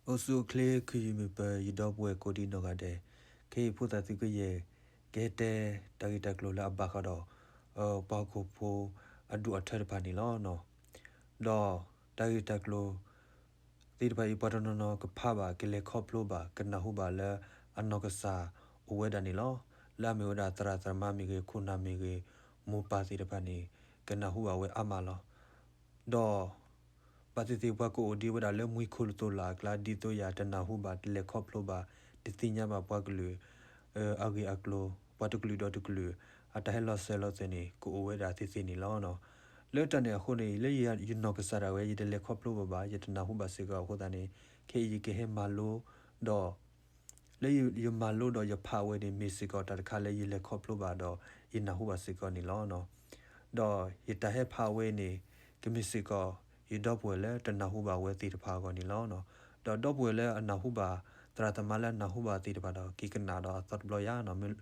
အိၣ်ဆူၣ်အိၣ်ချ့ ခုၣ်ယုၢ်မုၢ်ပၢၤ ယဒီပုၢ်ဝဲၢ်ကိးဒံနီၢ်ဂၤဒဲး, ခဲအံၤဖိသၣ်သုကယဲၢ် ကဟဲတဲတၢ်ဂ့ၢ်တၢ်ကျိၤလၢအဘၣ်ဃးဒီး ပှၤဟီၣ်ခိၣ်ဖိအဒူၣ်အထၢတဖၣ်န့ၣ်လီၤ. ဒီးတၢ်ဂ့ၢ်တၢ်ကျိၤသ့ၣ်တဖၣ်အံၤ ပှၤတနီၤနီၤကဖးဘၣ် ကလဲၤခီဖျိဘၣ် ကနၢ်ဟူဘၣ်လၢအနီၢ်ကစၢ်အိၣ်ဝဲဒၣ်န့ၣ်လီၤ. လၢအမ့ၢ်ဝဲဒၣ်သရၣ်သမါမ့ၢ်ဂ့ၤ ခိၣ်နၢ်မ့ၢ်ဂ့ၤ မိၢ်ပၢ်သ့ၣ်တဖၣ်န့ၣ် ကနၢ်ဟူဘၣ်ဝဲအါမးလီၤ. ဒီး ဘၣ်သ့ၣ်သ့ၣ်ပှၤကအိၣ်ဒံးဝဲဒၣ်လၢမှံခိၣ်လိၣ်သိၣ်လၢ်အကျါ ဒ်သိးယၤတနၢ်ဟူဘၣ် တလဲၤခီဖျိဘၣ် တသ့ၣ်ညါဘၣ်ပှၤကလုာ် အဂ့ၢ်အကျိၤ ပှၤတကလုာ်ဒီးတကလုာ် အတၢ်ဟဲလီၤစၢၤလီၤသွဲၣ်န့ၣ် ကအိၣ်ဝဲဒၣ်သ့ၣ်သ့ၣ်န့ၣ်လီၤ. လၢတၢ်န့ၣ်အဃိန့ၣ် လၢယနီၢ်ကစၢ်ဒၣ်ဝဲ ယတလဲၤခီဖျိဘၣ်ဘၣ် ယတနၢ်ဟူဘၣ်စ့ၢ်ကီးအဃိသတးန့ၣ် ခဲအံၤယကဟဲမၤလိ ဒီး လၢယမၤလိဒီးယဖးဝဲန့ၣ် မ့ၢ်စ့ၢ်ကီးတၢ်တခါလၢယလဲၤခီဖျိဘၣ်ဒီး ယနၢ်ဟူဘၣ်စ့ၢ်ကီးန့ၣ်လီၤ. ဒီးယတၢ်ဟဲဖးဝဲန့ၣ် ကမ့ၢ်စ့ၢ်ကီး ယဒီပုၢ်ဝဲၢ်လၢတနၢ်ဟူဘၣ်ဝဲသ့ၣ်တဖၣ်အဂီၢ်န့ၣ်လီၤ. ဒီးဒီပုၢ်ဝဲၢ်လၢအနၢ်ဟူဘၣ် သရၣ်သမါလၢအနၢ်ဟူဘၣ်သ့ၣ်တဖၣ်ဒီး က့ၤကနၣ်ဒီးအသီတဘျီယါနီၤ,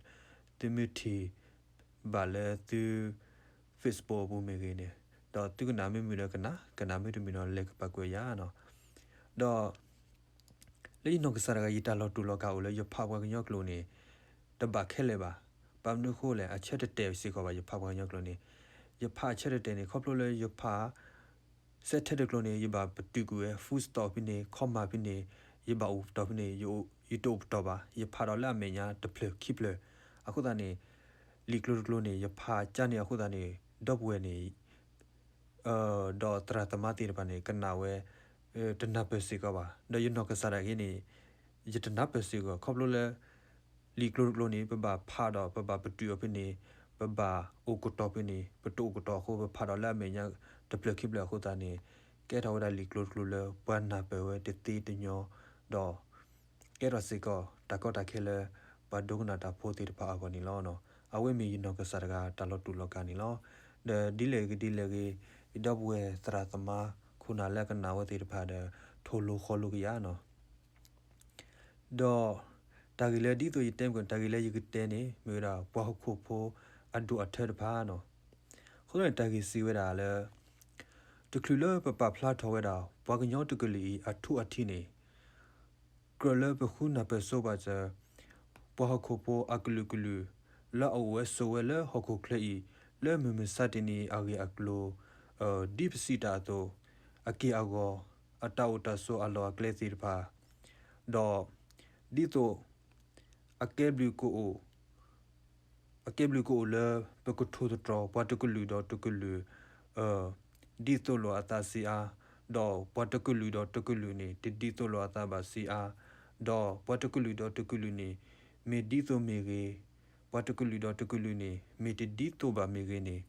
သုမ့ၢ်ထံၣ်ဘၣ်လၢသု Facebook အပူၤမ့ၢ်ဂ့ၤန့ၣ်, ဒီးသုကနၣ်မ့ၢ်မုာ်ဒီးကနၣ်, ကနၣ်မ့ၢ်တမုာ်ဒီးလဲၤကပာ်ကွဲးယါနီၤ. ဒီး လၢယနီၢ်ကစၢ်တဂၤ ယတၢ်လီၤတူာ်လီၤကာ်အိၣ်လၢယဖးပှၤကညီကျိာ်န့ၣ် တဘၣ်ခဲလၢာ်ဘၣ်. ဘၣ်မနုၤအဃိလဲၣ်, အဆၢတတဲာ်စ့ၢ်ကီးဘၣ် ယဖးပှၤကညီကျိာ်န့ၣ်, ယဖးအဆၢတတဲာ်န့ၣ် ခီဖျိလၢယဖး စဲထဲတကျိၤန့ၣ် ယဘၣ်ပတုာ်ကွံာ်ဝဲ full stop ဖဲန့ၣ် comma ဖဲန့ၣ်, ယဘၣ်အိၣ်ပတီၢ်ဖဲန့ၣ် ယတအိၣ်ပတီၢ်ဘၣ်, ယဖးဒီးလၢအမဲာ်ညါတဖျၢၣ်ခံဖျၢၣ်, အဃိသတးန့ၣ် လံာ်ကျိၤတကျိၤန့ၣ် ယဖးကါန့ၣ်အဃိသတးန့ၣ် ဒီပုၢ်ဝဲၢ်န့ၣ် ဒီးသရၣ်သမါသ့ၣ်တဖၣ်န့ၣ် ကနၣ်ဝဲ တနၢ်ပၢၢ်စ့ၢ်ကီးဘၣ်. ဒီးယနီၢ်ကစၢ်ဒၣ်ဂ့ၤန့ၣ် ယတနၢ်ပၢၢ်စ့ၢ်ကီး ခီဖျိလၢ လံာ်ကျိၤတကျိၤန့ၣ် ပဘၣ်ဖးဒီး ပဘၣ်ပတုာ်အီၤဖဲန့ၣ်, ပဘၣ်အိၣ်ကတီၤဖဲန့ၣ်, ပတအိၣ်ကတီၤအဃိ ပဖးဒီးလၢအမဲာ်ညါတဖျၢၣ်ခံဖျၢၣ်အဃိသတးန့ၣ် ကဲထီၣ်ဝဲဒၣ်လံာ်ကျိၤတကျိၤလၢ ပှၤနၢ်ပၢၢ်ဝဲတသ့တညီ, ဒီး ကဲထီၣ်စ့ၢ်ကီး တၢ်ကီတၢ်ခဲလၢ ပှၤဒိကနၣ်တၢ်ဖိသ့ၣ်တဖၣ်အဂီၢ်န့ၣ်လီၤ. အဝဲမ့ၢ်ယနီၢ်ကစၢ်တဂၤတၢ်လီၤတူာ်လီၤကာ်န့ၣ်လီၤ. ဒီးဒ်လဲၣ်ဂ့ၤဒ်လဲၣ်ဂ့ၤ ယဒီပုၢ်ဝဲၢ်သရၣ်သမါ ခိၣ်နၢ်လၢကနၣ်ဝဲသ့ၣ်တဖၣ်ဒီး ထိၣ်လိၤဃီလိၤကယၤနီၤ. ဒီး တၢ်ဂ့ၢ်လၢဒ်သိးယတဲမ့ၢ်ကီး တၢ်ဂ့ၢ်လၢယကတဲန့ၣ် မ့ၢ်ဝဲဒၣ်ပှၤဟီၣ်ခိၣ်ဖိအဒိၣ်အထၢတဖၣ်နီၤ. အဃိန့ၣ်တၢ်ဂ့ၢ်စံးဝဲဒၣ်လၢ တချုးလၢပပာ်ဖျါထီၣ်ဝဲဒၣ် ပှၤကညီတကလုာ်အံၤအထူအထံးန့ၣ် ကြၢးလၢပဃုနၢ်ပၢၢ်ဆိပာ်စၢၤ ပှၤဟီၣ်ခိၣ်ဖိအကလုာ်ကလုာ် လၢအအိၣ်ဝဲဆိးဝဲလၢဟီၣ်ခိၣ်ချၢအံၤ လၢမုၢ်မဆါတနံၤအံၤအဂ့ၢ်အကျိၤ ဒ်ပစံးတၢ်အသိး အက့ၢ်အဂီၤ အတၢ်အိၣ်တၢ်ဆိးအလီၢ်အကျဲသ့ၣ်တဖၣ် ဒီး ဒ်သိး အကဲဘျုးကအိၣ် အကဲဘျုးကအိၣ်လၢ ပကထိၣ်သတြီၤပှၤတကလုာ်ဒီးတကလုာ် ဒ်သိးလိာ်အသးဆံးအါ, ဒီးပှၤတကလုာ်ဒီးတကလုာ်န့ၣ် တဒ်သိးလိာ်အသးဘၣ်ဆံးအါ, ဒီးပှၤတကလုာ်ဒီးတကလုာ်န့ၣ် မ့ၢ်ဒ်သိးမ့ၢ်ဂ့ၤ, ပှၤတကလုာ်ဒီးတကလုာ်န့ၣ် မ့ၢ်တဒ်သိးဘၣ်မ့ၢ်ဂ့ၤန့ၣ်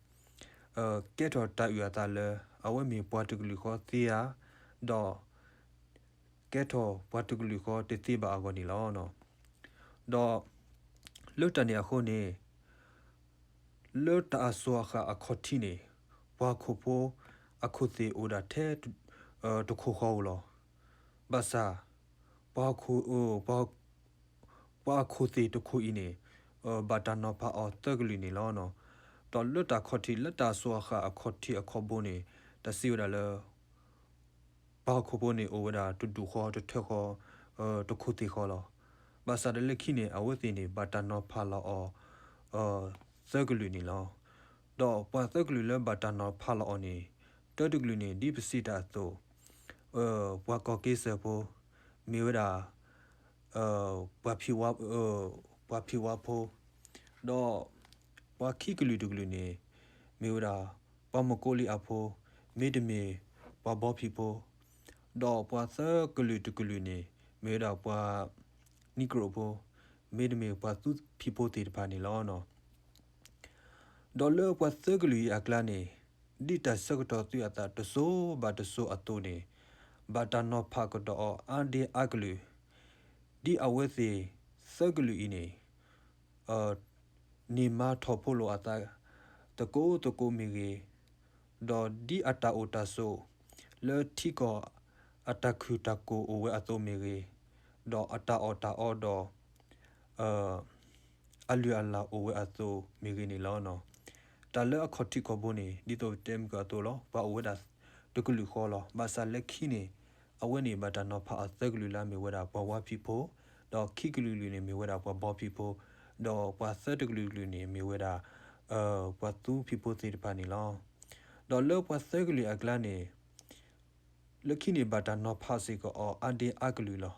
ကဲထီၣ်တၢ်အုၣ်အသးလၢ အဝဲမ့ၢ်ပှၤတကလုာ်ဃီသ့ဧါ, ဒီး ကဲထီၣ်ပှၤတကလုာ်ဃီတသ့ဘၣ်အဂီၢ်န့ၣ်လီၤ. ဒီး လၢတၢ်န့ၣ်အဃိန့ၣ် လၢတၢ်အစိၤအဃၣ်အခီၣ်ထံးန့ၣ် ပှၤဟီၣ်ခိၣ်ဖိအခိၣ်သ့ၣ်အိၣ်ဒၣ်ထဲ တခိၣ်ဃီဧိၤလီၤ. ဘၣ်ဆၣ် ပှၤဟီၣ်ခိၣ် ပှၤဟီၣ်ခိၣ်သ့ၣ်တခိၣ်အံၤန့ၣ် ဘၣ်တၢ်နီၤဖးအီၤသၢကလုာ်န့ၣ်လီၤ. ဒီးလၢတၢ်ခီၣ်ထံး လၢတၢ်စိၤအဃၣ်အခီၣ်ထံးအခီၣ်ဘိန့ၣ် တၢ်စံးဝဲဒၣ်လၢ ပှၤဟီၣ်ခိၣ်ဖိန့ၣ် အိၣ်ဝဲဒၣ်တဒူၣ်ဃီတထၢဃီ တခိၣ်သ့ၣ်ဃီလီၤ. ဘၣ်ဆၣ်ဒီးလၢခံန့ၣ် အဝဲသ့ၣ်န့ၣ် ဘၣ်တၢ်နီၤဖးလီၤအီၤ သၢကလုာ်န့ၣ်လီၤ. ဒီးပှၤသၢကလုာ်လၢဘၣ်တၢ်နီၤဖးလီၤအီၤန့ၣ် တၢတကလုာ်န့ၣ် ဒ်ပစံးတၢ်အသိး ပှၤကီၢ်က့စၢၢ်ဖိ မ့ၢ်ဝဲဒၣ် ပှၤဖံးဝါ ပှၤဖံးဝါဖိ, ဒီးပှၤခံကလုာ်တကလုာ်န့ၣ် မ့ၢ်ဝဲဒၣ် ပှၤမၢကိးလံအဖိ, မ့တမ့ၢ်ပှၤဘီဖံးဖိ, ဒီးပှၤသၢကလုာ်တကလုာ်န့ၣ် မ့ၢ်ဝဲဒၣ်ပှၤနံကြိးဖိ, မ့တမ့ၢ်ပှၤသူဖံးဖိသ့ၣ်တဖၣ်န့ၣ်လီၤ. ဒီးလၢပှၤသၢကလုာ်အံၤအကျါန့ၣ် ဒ်တၢ်ဆၢကတီၢ်သုးအသးတစိၤဘၣ်တစိၤအသိးန့ၣ် ဘၣ်တၢ်နီၤဖးကဒီးအီၤအါဒ့အါကလုာ်, ဒ်အဝဲသ့ၣ်သၢကလုာ်အံၤန့ၣ် န့ၢ်မါထီၣ်ဖိလိာ်အသး သကိးသကိးမ့ၢ်ဂ့ၤ, ဒီးဒ်အတၢ်အိၣ်တၢ်ဆိး လၢထံကီၢ်အတၢ်ခုၣ်တၢ်ကိၢ်အိၣ်ဝဲအသိးမ့ၢ်ဂ့ၤ, ဒီးအတၢ်အီၣ်တၢ်အီဒီး အလုၢ်အလၢ်အိၣ်ဝဲအသိးမ့ၢ်ဂ့ၤန့ၣ်လီၤ. တၢ်လၢအခီၣ်ထံးခီၣ်ဘိန့ၣ် ဒ်သိးပတဲမုၢ်ကီၢ်အသိးလီၤ. ပှၤအိၣ်ဝဲဒၣ်တကလုာ်ဃီလီၤ. ဘၣ်ဆၣ်လၢခံန့ၣ် အဝဲန့ၣ်ဘၣ်တၢ်နီၤဖးအသၢကလုာ်လၢအမ့ၢ်ဝဲဒၣ်ပှၤဝါဖံးဖိ, ဒီးခံကလုာ်ကလုာ်န့ၣ်မ့ၢ်ဝဲဒၣ်ပှၤဘီဖံးဖိ, ဒီးပှၤသၢတကလုာ်ကလုာ်န့ၣ်မ့ၢ်ဝဲဒၣ် ပှၤသူဖံးဖိသ့ၣ်တဖၣ်န့ၣ်လီၤ. ဒီးလၢပှၤသၢကလုာ်အကျါန့ၣ် လၢခံန့ၣ်ဘၣ်တၢ်နီၤဖးစ့ၢ်ကီးအီၤအါဒ့အါကလုာ်လီၤ.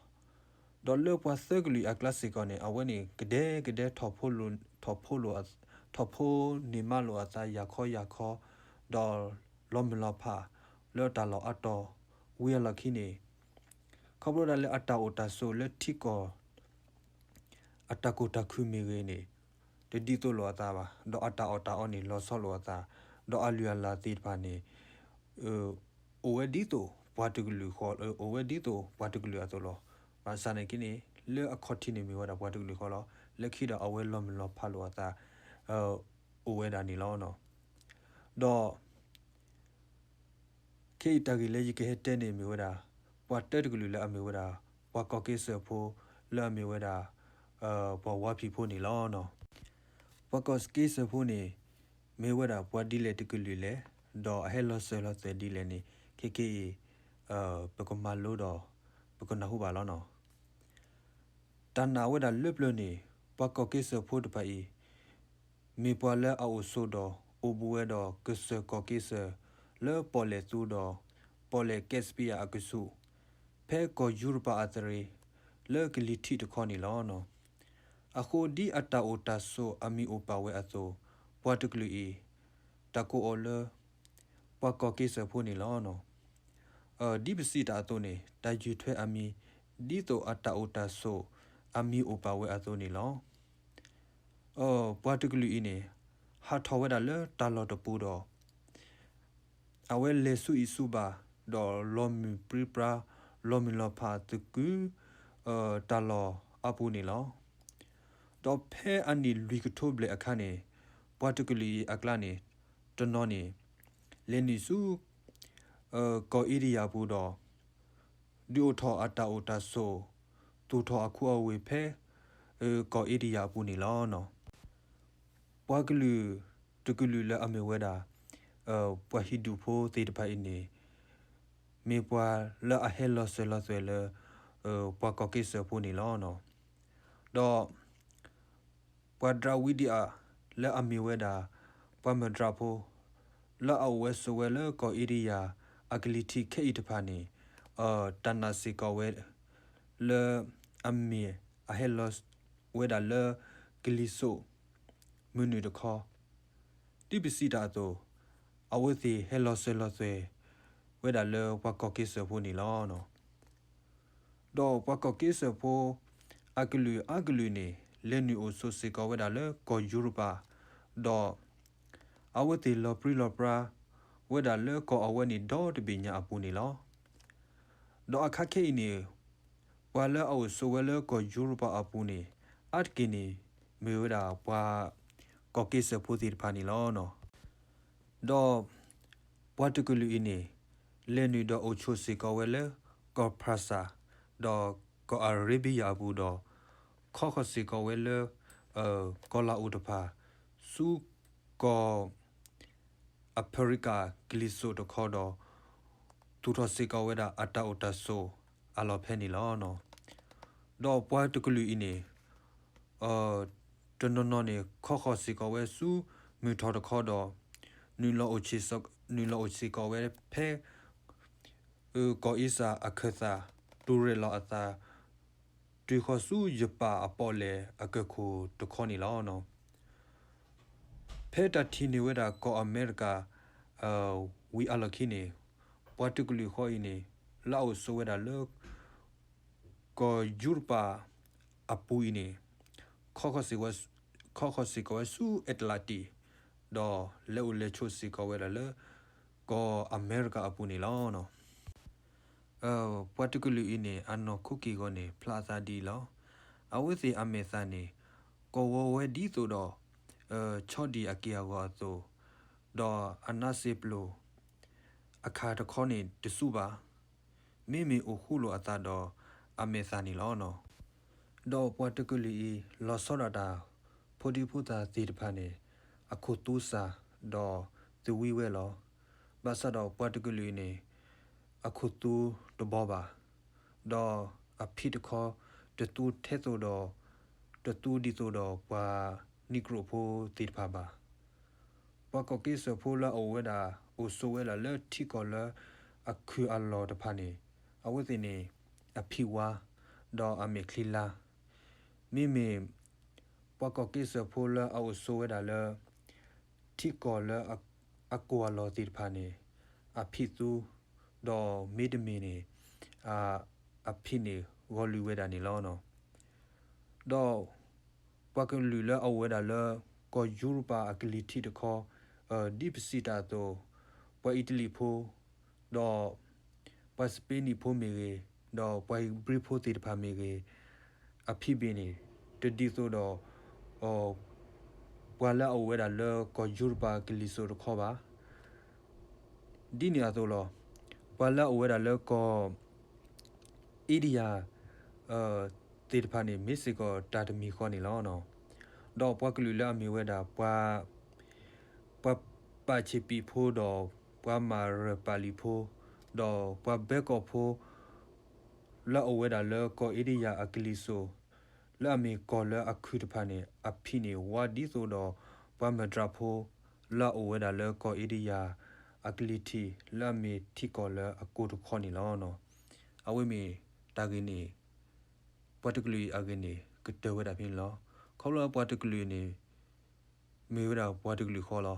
ဒီးလၢပှၤသၢကလုာ်အကျါစ့ၢ်ကီးန့ၣ် အဝဲန့ၣ်ကဒဲကဒဲ ထီၣ်ဖိလိာ် ထီၣ်ဖိလိာ် ထီၣ်ဖိန့ၢ်မးလိာ်အသးယၤခီယၤခီ, ဒီးလီၤမုၢ်လီၤဖးလၢတၢ်လီၢ်အါတီၤ ဝံၤအလီၢ်ခံန့ၣ် ခီဖျိဒၣ်လၢအတၢ်အိၣ်တၢ်ဆိးလၢထံကီၢ် အတၢ်ကိၢ်တၢ်ခုၣ်မ့ၢ်ဂ့ၤန့ၣ် တဒ်သိးလိာ်အသးဘၣ်, ဒီးအတၢ်အီၣ်တၢ်အီန့ၣ်လီၤဆီလိာ်အသး, ဒီးအလုၢ်အလၢ်သ့ၣ်တဖၣ်န့ၣ် အိၣ်ဝဲဒ်သိးပှၤတကလုာ်ဃီ, အိၣ်ဝဲဒ်သိးပှၤတကလုာ်အသိးလီၤ. ဘၣ်ဆၣ်နာ်က့န့ၣ် လၢအခီၣ်ထံးန့ၣ်မ့ၢ်ဝဲဒၣ်ပှၤတကလုာ်ဃီလီၤ. လၢခံဒီးအဝဲလီၤမုၢ်လီၤဖးလိာ်အသး အိၣ်ဝဲဒၣ်န့ၣ်လီၤ. ဒီး ခဲအံၤတၢ်ဂ့ၢ်လၢယကဟဲတဲန့ၣ်မ့ၢ်ဝဲဒၣ် ပှၤတၢတကလုာ်လၢအမ့ၢ်ဝဲဒၣ် ပှၤကီၢ်က့စၢၢ်ဖိ လၢအမ့ၢ်ဝဲဒၣ် ပှၤဝါဖံးဖိန့ၣ်လီၤ. ပှၤကီၢ်က့စၢၢ်ဖိန့ၣ် မ့ၢ်ဝဲဒၣ်ပှၤဒ်လဲၣ်တကလုာ်လဲၣ်, ဒီးအဟဲလီၤစၢၤလီၤသွဲၣ်ဒ်လဲၣ်န့ၣ် ခဲကနံၣ်အံၤ ပကမၤလိဒီး ပကနၢ်ဟူဘၣ်လီၤနီၤ. တၢ်နာ်ဝဲဒၣ်လၢပျၢၤန့ၣ် ပှၤကီၢ်က့စၢၢ်ဖိတဖၣ်အံၤ မ့ၢ်ပှၤလၢအအိၣ်ဆိးဒီးအိၣ်ဘူးဝဲဒီးကစၢၢ်ကီၢ်က့စၢၢ် လၢပီၣ်လဲၣ်သူဒီး ပီၣ်လဲၣ် Caspian အကဆူး ဖဲကီၢ်ယူရပၤအသရ့ၤ လၢကလံၤထံးတခီန့ၣ်လီၤ. အဃိဒ်အတၢ်အိၣ်တၢ်ဆိးအမံၤအိၣ်ပာ်ဝဲအသိး ပှၤတကလုာ်အံၤ တၢ်ကိးအီၤလၢ ပှၤကီၢ်က့စၢၢ်ဖိန့ၣ်လီၤ. ဒ်ပစံးတၢ်အသိးန့ၣ် တၢ်ယုၢ်ထွဲအမံၤ ဒ်သိးအတၢ်အိၣ်တၢ်ဆိးအမံၤအိၣ်ပာ်ဝဲအသိးန့ၣ်လီၤ. ပှၤတကလုာ်အံၤန့ၣ် ဟးထီၣ်ဝဲဒၣ်လၢတၢ်လီၢ်တပူၤဒီး အဝဲလဲၤဆူအံၤဆူဘၣ် ဒီးလီၤမုၢ်ပြံပြါ လီၤမုၢ်လီၤဖးသကုၤ တၢ်လီၢ်အပူၤန့ၣ်လီၤ. ဒီးဖဲအနံၣ်လွံၢ်ကထိဘျဲၣ်အခါန့ၣ် ပှၤတကလုာ်အံၤအကျါန့ၣ် တနီၤန့ၣ် လဲၤနုာ်ဆူ ကီၢ်အ့ဒံယၤအပူၤဒီး ဒုးအိၣ်ထီၣ်အတၢ်အိၣ်တၢ်ဆိး သူၣ်ထီၣ်အခူအဝ့ၢ်ဖဲ ကီၢ်အ့ဒံယၤအပူၤန့ၣ်လီၤ. ပှၤကလုာ်တကလုာ်လၢအမ့ၢ်ဝဲဒၣ် ပှၤဟံၣ်ဒူၣ်ဖိသ့ၣ်တဖၣ်အံၤန့ၣ် မ့ၢ်ပှၤလၢအဟဲလီၤစၢၤလီၤသွဲၣ်လၢ ပှၤကီၢ်က့စၢၢ်ဖိန့ၣ်လီၤ. ဒီး ပှၤဒြးဝံဒံးအါ လၢအမ့ၢ်ဝဲဒၣ် ပှၤမၢၢ်ဒြးဖိ လၢအအိၣ်ဝဲဆိးဝဲလၢကီၢ်အ့ဒံယၤ အကလံၤထံးခဲအံၤတဖၣ်န့ၣ် တၢ်နာ်စ့ၢ်ကီးဝဲ လၢအမ့ၢ်အဟဲလီၤဝဲဒၣ်လၢ ကလံၤစိး မုၢ်နုာ်တခီ ဒ်ပစံးတၢ်အသိး အဝဲသ့ၣ်ဟဲလီၤစၢၤလီၤသွဲၣ် ဝဲဒၣ်လၢပှၤကီၢ်က့စၢၢ်ဖိန့ၣ်လီၤ. ဒီးပှၤကီၢ်က့စၢၢ်ဖိ အကလုာ်အါကလုာ်န့ၣ် လဲၤနုာ်အိၣ်ဆိးစ့ၢ်ကီးဝဲဒၣ်လၢကီၢ်ယူရပၤ, ဒီး အဝဲသ့ၣ်လီၤပြံလီၤပြါ ဝဲဒၣ်လၢကီၢ်အဝဲန့ၣ်ဒီတဘ့ၣ်ညါအပူၤန့ၣ်လီၤ. ဒီးအခါခဲအံၤန့ၣ် ပှၤလၢအအိၣ်ဆိးဝဲလၢကီၢ်ယူရပၤအပူၤန့ၣ် အါတက့ၢ်န့ၣ် မ့ၢ်ဝဲဒၣ်ပှၤကီၢ်က့စၢၢ်ဖိသ့ၣ်တဖၣ်န့ၣ်လီၤ. ဒီးပှၤတကလုာ်အံၤန့ၣ် လဲၤနုာ်ဒီးအိၣ်ဆိးစ့ၢ်ကီးဝဲလၢကီၢ်ဖရၣ်စၢ် ဒီးကီၢ်အၤရ့ဘံယၤအပူၤဒီး ခီဃီၤစ့ၢ်ကီးဝဲလၢ ကီၢ်လၤအိၣ်တဖၣ် ဆူကီၢ် အဖရံကၤကလံၤစိးတခီဒီး သူၣ်ထီၣ်စ့ၢ်ကီးဝဲဒၣ်အတၢ်အိၣ်တၢ်ဆိးအလီၢ်ဖဲန့ၣ်လီၤ. ဒီးပှၤတကလုာ်အံၤန့ၣ် တနီၤနီၤန့ၣ် ခီဃီၤစ့ၢ်ကီးဝဲဆူမုၢ်ထီၣ်တခီဒီး နုာ်လီၤအိၣ်စ့ၢ်ကီးဝဲဖဲ ကီၢ်အ့စၢ်အခၢၣ်သး တူၢ်ရဲၣ်လီၤအသး တုၤဃီၤဆူယပၣ်အပီၣ်လဲၣ်အကၢၢ်ခိၣ်တခီန့ၣ်လီၤ. ဖဲတၢ်ထံၣ်န့ၢ်ဝဲဒၣ်ကီၢ်အမဲရကၤ ဝံၤအလီၢ်ခံန့ၣ် ပှၤတကလုာ်ဃီအံၤန့ၣ် လၢအအိၣ်ဆိးဝဲဒၣ်လၢ ကီၢ်ယူရပၤအပူၤအံၤန့ၣ် ခီဃီၤစ့ၢ်ကီးဝဲဆူ Atlantic ဒီးလဲၤအိၣ်လဲၤဆိးစ့ၢ်ကီးဝဲဒၣ်လၢ ကီၢ်အမဲရကၤအပူၤန့ၣ်လီၤ. ပှၤတကလုာ်အံၤန့ၣ် အနီၢ်ခိက့ၢ်ဂီၤန့ၣ် ဖျါအသးဒ်အံၤလီၤ. အဝဲသ့ၣ်အမဲာ်သၣ်န့ၣ် ကီၢ်ဝီဝဲဒ်သိးဒီး ဆီဒံၣ်အက့ၢ်အဂီၤအသိး, ဒီးအနါစ့ပျိၣ်အခါတခီန့ၣ်တစူၢ်ဘၣ်. မ့မ့ၢ်အိၣ်ဃူလိာ်အသးဒီးအမဲာ်သၣ်န့ၣ်လီၤ. ဒီးပှၤတကလုာ်အံၤ လီၤဆီဒၣ်တၢ် ဖိဒံဖိသၣ်သ့ၣ်တဖၣ်န့ၣ် အခိၣ်သူစှၤ ဒီးသဝံဝဲလီၤ. ဘၣ်ဆၣ်ဒီးပှၤတကလုာ်အံၤန့ၣ် အခိၣ်သူ တဘီဘၣ်. ဒီးအဖံးတခီ တသူထဲသိးဒီး တသူဒ်သိးဒီးပှၤနံၣ်ကြိၣ်ဖိသ့ၣ်တဖၣ်ဘၣ်. ပှၤကီၢ်က့စၢၢ်ဖိလၢအအိၣ်ဝဲဒၣ် အိၣ်ဆိးဝဲဒၣ်လၢထံကီၢ်လၢအခုၣ်အလီၢ်တဖၣ်န့ၣ် အဝဲသ့ၣ်န့ၣ် အဖံးဝါ ဒီးအမဲာ်ချံလါ မ့မ့ၢ် ပှၤကီၢ်က့စၢၢ်ဖိလၢအအိၣ်ဆိးဝဲဒၣ်လၢ ထံကီၢ်လၢအကိၢ်အလီၢ်သ့ၣ်တဖၣ်န့ၣ် အဖံးသူ ဒီးမ့တမ့ၢ်န့ၣ် အဖံးန့ၣ်ဂီၤလုာ်ဝဲဒၣ်န့ၣ်လီၤ. ဒီးပှၤကလုာ်လၢအအိၣ်ဝဲဒၣ်လၢ ကီၢ်ယူရပၤအကလံၤထံးတခီ ဒ်ပစံးတၢ်အသိး ပှၤအံၣ်တလံၣ်ဖိ ဒီးပှၤစပ့နံၣ်ဖိမ့ၢ်ဂ့ၤ, ဒီးပှၤဧ့ၤဘြံၤဖိသ့ၣ်တဖၣ်မ့ၢ်ဂ့ၤ, အဖံးဘ့ၣ်န့ၣ် တဒ်သိးဒီး ပှၤလၢအအိၣ်ဝဲဒၣ်လၢကီၢ်ယူရပၤကလံၤစိးတခီဘၣ်. ဒ်န့ၣ်အသိးလီၤ. ပှၤလၢအအိၣ်ဝဲဒၣ်လၢကီၢ် အ့ဒံယၤ သ့ၣ်တဖၣ်န့ၣ် မ့ၢ်စ့ၢ်ကီးတၢ်တမံၤဃီန့ၣ်လီၤ. ဒီးပှၤကလုာ်လၢအမ့ၢ်ဝဲဒၣ် ပှၤ ပှၤပာ်ဆံးပံးဖိဒီး ပှၤမၤရၢၢ်ပာ်လံာ်ဖိ, ဒီးပှၤဘဲကီၢ်ဖိ လၢအအိၣ်ဝဲဒၣ်လၢကီၢ်အ့ဒံယၤအကလံၤစိး လၢအမ့ၢ်ကီၢ်လၢအခုၣ်တဖၣ်န့ၣ် အဖံးန့ၣ်ဝါဒ်သိးဒီး ပှၤမၤတြၢဖိ လၢအအိၣ်ဝဲဒၣ်လၢကီၢ်အ့ဒံယၤအကလံၤထံး လၢအမ့ၢ်ထံကီၢ်လၢအကိၢ်တခီန့ၣ်လီၤ. အဝဲမ့ၢ်တၢ်ဂ့ၢ်န့ၣ် ပှၤတကလုာ်အံၤအဂ့ၢ်န့ၣ် ကတၢၢ်ဝဲဒၣ်ဖဲန့ၣ်လီၤ. ခီဖျိပှၤတကလုာ်န့ၣ် မ့ၢ်ဝဲဒၣ်ပှၤတကလုာ်ဃီလီၤ.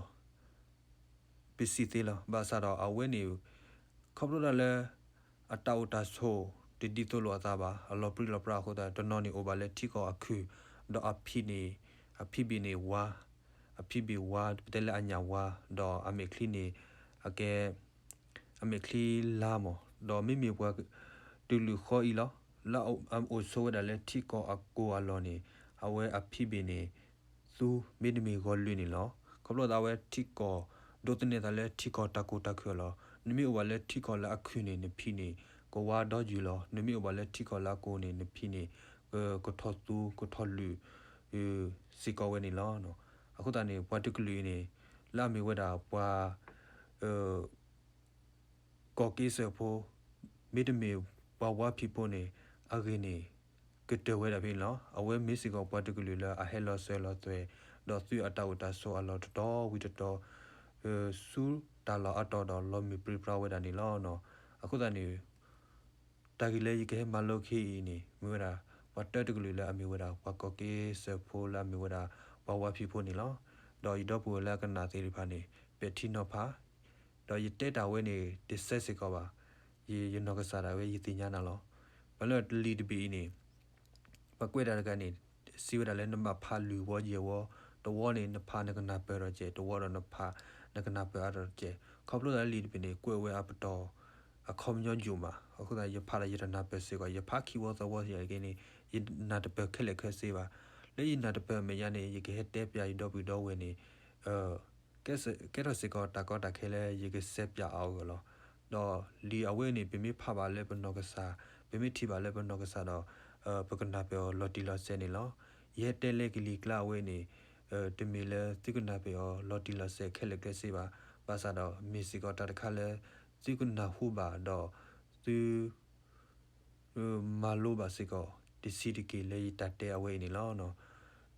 ပစံးသ့လီၤ. ဘၣ်ဆၣ်ဒီးအဝဲန့ၣ် ခီဖျိဒၣ်လၢ အတၢ်အိၣ်တၢ်ဆိး တဒ်သိးလိာ်အသးဘၣ်, အလီၤပြံလီၤပြါအဃိသတး တနီၤန့ၣ်အိၣ်ဘၣ်လၢထံကီၢ်အခုၣ်, ဒီးအဖံးန့ၣ် အဖံးဘ့ၣ်န့ၣ်ဝါ, အဖံးဘ့ၣ်ဝါ ပတဲလၢအညၣ်ဝါ, ဒီးအမဲာ်ချံန့ၣ် အကဲ အမဲာ်ချံလါမး, ဒီးမ့မ့ၢ်ပှၤတကလုာ်ဃီအံၤလီၤ. လၢအအိၣ်ဆိးဝဲဒၣ်လၢထံကီၢ်အကိၢ်အလီၢ်န့ၣ် အဝဲအဖံးဘ့ၣ်န့ၣ် သူမ့တမ့ၢ်ဂီၤလုာ်န့ၣ်လီၤ. ခီဖျိသးဝဲထံကီၢ် ဒိးသန့ၤသးလၢထံကီၢ်တၢ်ကိၢ်တၢ်ခုၣ်အလီၢ်, နမ့ၢ်အိၣ်ဘၣ်လၢထံကီၢ်လၢအခုၣ်န့ၣ် နဖံးန့ၣ် ကဝါဒီယုၢ်လီၤ. နမ့ၢ်အိၣ်ဘၣ်လၢထံကီၢ်လၢအကိၢ်န့ၣ် နဖံးန့ၣ် ကထီၣ်သူ ကထီၣ်လုာ် စ့ၢ်ကီးဝဲန့ၣ်လီၤ. အဃိသတးန့ၣ် ပှၤတကလုာ်အံၤန့ၣ် လၢအမ့ၢ်ဝဲဒၣ်ပှၤ ကီၢ်က့စၢၢ်ဖိ မ့တမ့ၢ်ပှၤဝါဖံးဖိန့ၣ် အဂ့ၢ်န့ၣ် ကတၢၢ်ဝဲဒၣ်ဖဲန့ၣ်လီၤ. အဝဲမ့ၢ်စ့ၢ်ကီးပှၤတကလုာ်လၢအဟဲလီၤစၢၤလီၤသွဲၣ် ဒီးသုးအတၢ်အိၣ်တၢ်ဆိးအလီၢ်တတီၤဝံၤတတီၤ ဆူတၢ်လီၢ်အါတီၤဒီးလီၤမုၢ်ပြံပြါဝဲဒၣ်န့ၣ်လီၤ. အဃိသတးန့ၣ် တၢ်ဂ့ၢ်လၢယကဟဲမၤလိခဲအံၤန့ၣ် မ့ၢ်ဝဲဒၣ် ပှၤတၢတကလုာ်လၢအမ့ၢ်ဝဲဒၣ် ပှၤကီၢ်က့စၢၢ်ဖိလၢအမ့ၢ်ဝဲဒၣ် ပှၤဝါဖံးဖိန့ၣ်လီၤ. ဒီးယဒီပုၢ်ဝဲၢ်လၢအကနၣ်သ့ၣ်တဖၣ်န့ၣ် ပဲာ်ထံနီၤဖး ဒီးယတဲတၢ်ဝဲန့ၣ် တစဲစ့ၢ်ကီးဘၣ်. ယ ယနီၢ်ကစၢ်ဒၣ်ဝဲယသ့ၣ်ညါနၤလီၤ. ပှၤလၢတလံာ်တဘ့ၣ်အံၤန့ၣ် ပှၤကွဲးတၢ်တဂၤန့ၣ် စံးဝဲဒၣ်လၢနဘၣ်ဖးလွံၢ်ဝီယဲၢ်ဝီ, တဝီန့ၣ် နဖးနကနၢ်ပၢၢ်ဒီးကဲး, တဝီဒီးနဖးနကနၢ်ပၢၢ်အါဒီးကဲး. ခီဖျိလၢလံာ်တဘ့ၣ်န့ၣ် ကွဲးဝဲအပတီၢ် အခီပညီယိာ်မး, အဃိသတး ယဖးဒီးယတနၢ်ပၢၢ်စ့ၢ်ကီး, ယဖးခံဝီသၢဝီစ့ၢ်ကီးန့ၣ် ယနၢ်တပၢၢ်ခဲလၢာ်ခဲဆ့ဘၣ်. လၢယနၢ်တပၢၢ်အမဲာ်ညါန့ၣ် ယကဟဲတဲပျးယဒီပုၢ်ဒီဝဲၢ်န့ၣ် ကဲထီၣ်စ့ၢ်ကီးတၢ်ကီတၢ်ခဲလၢယကစဲးပျးအီၤအဂီၢ်လီၤ. ဒီးလံာ်အဝဲန့ၣ် ပမ့ၢ်ဖးဘၣ်လၢပနီၢ်ကစၢ်, ပမ့ၢ်ထံၣ်ဘၣ်လၢပနီၢ်ကစၢ်ဒီး ပကနၢ်ပၢၢ်အီၤလီၤတံၢ်လီၤဆဲးန့ၣ်လီၤ. ယဟဲတဲလၢကလံၤကျါအဝဲန့ၣ် တမ့ၢ်လၢသုကနၢ်ပၢၢ်အီၤလီၤတံၢ်လီၤဆဲးခဲလၢာ်ခဲဆ့ဘၣ်. ဘၣ်ဆၣ်ဒီးမ့ၢ်စ့ၢ်ကီးတၢ်တခါလၢ သုကနၢ်ဟူဘၣ်ဒီး သု မၤလိဘၣ်စ့ၢ်ကီး တဆံးတက့ၢ်လၢယတၢ်တဲအဝဲအံၤန့ၣ်လီၤ.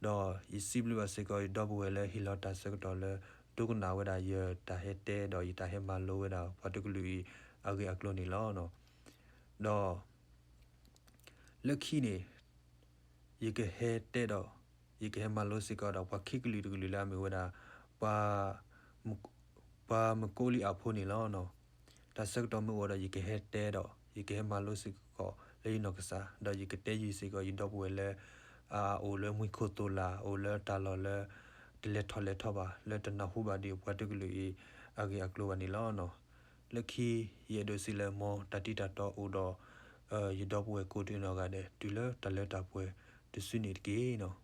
ဒီးယစံးဘျုးဘၣ်စ့ၢ်ကီး ယဒီပုၢ်ဝဲၢ်လၢဟ့ၣ်လီၤတၢ်ဆၢကတီၢ်လၢ ဒိကနၣ်ဝဲဒၣ်ယတၢ်ဟဲတဲ ဒီးယတၢ်ဟဲမၤလိဝဲဒၣ်ပှၤတကလုာ်အံၤ အဂ့ၢ်အကျိၤန့ၣ်လီၤ. ဒီး လၢခံန့ၣ် ယကဟဲတဲဒီး ယကဟဲမၤလိစ့ၢ်ကီးဒီး ပှၤခံကလုာ်တကလုာ်လၢအမ့ၢ်ဝဲဒၣ် ပှၤ ပှၤမကိးလံအဖိန့ၣ်လီၤ. တၢ်ဆၢကတီၢ်မ့ၢ်အိၣ်ဒီး ယကဟဲတဲဒီး ယကဟဲမၤလိစ့ၢ်ကီးလၢယနီၢ်ကစၢ် ဒီးယကတဲယုာ်စ့ၢ်ကီး ယဒီပုၢ်ဝဲၢ်လၢ အအိၣ်လၢမှံခိၣ်သိၣ်လာ် အိၣ်လၢတၢ်လီၢ်လၢ တလဲၤထီၣ်လဲၤထီဘၣ် လၢတနၢ်ဟူဘၣ်ဒံးပှၤတကလုာ်အံၤ အဂ့ၢ်အကျိၤဘၣ်န့ၣ်လီၤ. လၢခံ ယအဲၣ်ဒိးစံးလၢ မ်တၢ်တံၢ်တၢ်တီအိၣ်ဒီး ယဒီပုၢ်ဝဲၢ်ကိးဒံနီၢ်ဂၤဒဲး တုၤလၢတၢ်လၢတၢ်ပှဲၤတစုန့ၣ်တက့ၢ်.